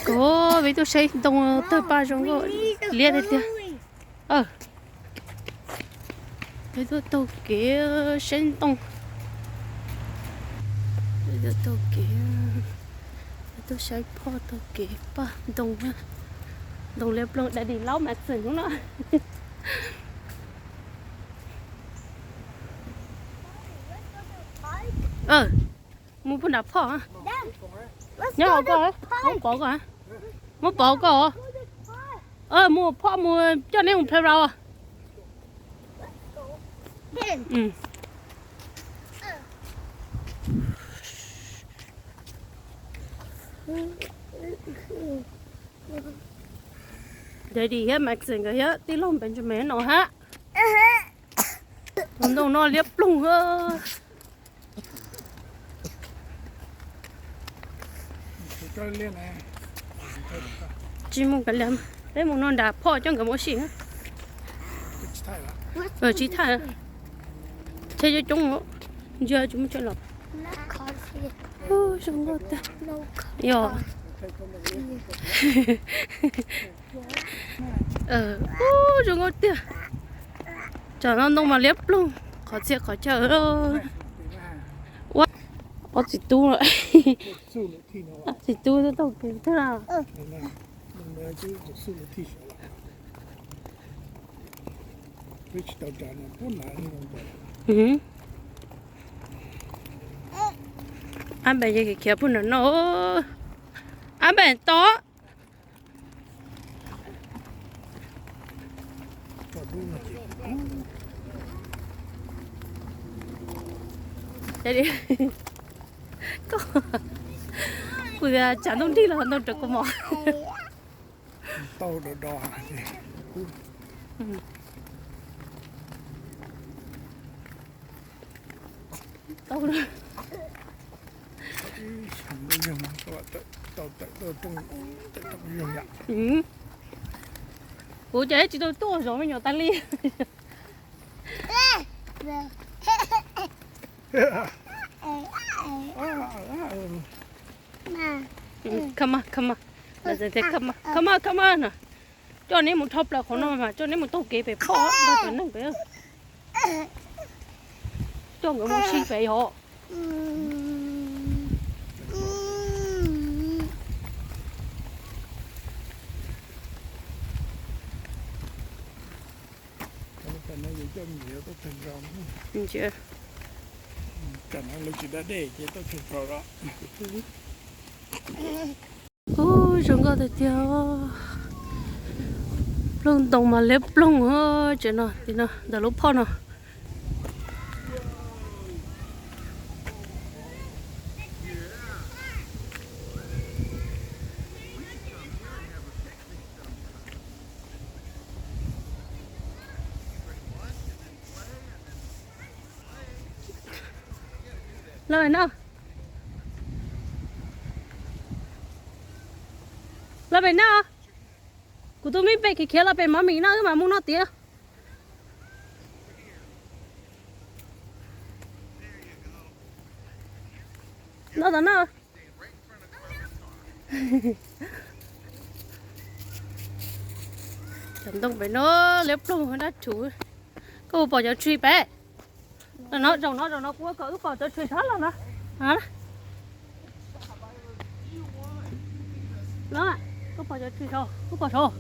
Ko, peb tuaj saib ntoo tawg paj zoo nkauj liab tiag tiag. Peb tuaj taug kev saib ntoo. Peb tuaj taug kev, peb tuaj saib phoj taug kev paj ntoo. Ntoo liab ploog, daddy laub mas txwm hnub no. Mus puag nram phoj. Nyob hauv ko, muab pov ko, muab pov ko. Mus phoj mus coj neb mus playground. Daddy thiab Max nkawd thiab tij laug Benjamin no hab. Ntoo no liab ploog. Tsis mus kav liam, peb mus no nram phoj coj nkawd mus ua si. Tsis thaj, tsheb coob coob, ntsia tsis muaj chaw los. Zoo nkauj tiag. Yog. Zoo nkauj tiag. Tsam no ntoo mas liab ploog, qhov txhia qhov chaw. Ua, ob txiv tub, ob txiv tub taug kev thiab. Ab npem yog khiav puag nram no. Ab npem to. Kuv tias tsam ntoo nrig los ntoo rau kuv mos. Kuv ces tsis tau tuaj zov me nyuam tas li. Come on, come on. Come on, come on no. Coj neb mus dhau plaws qhov no mas coj neb mus taug kev pem phoj nrog cov neeg pem. Coj nkawd mus si pem yom. Ub, zoo nkauj tiag tiag. Plooj ntoo mas liab ploog tsev no, tim no ntawm lub phoj no. Los pem no. Los pem no. Kuv tus me pem khiav khiav los pem mov mis no wb mam mus no tiag. No tom no. Cov ntoo pem no liab ploog dab tsuv. Koj puas pom cov tsuj pem? No, zaum no, zaum no kuv kom wb pom cov tsuj sab los no. No, koj pom cov tsuj saud, wb pom saud.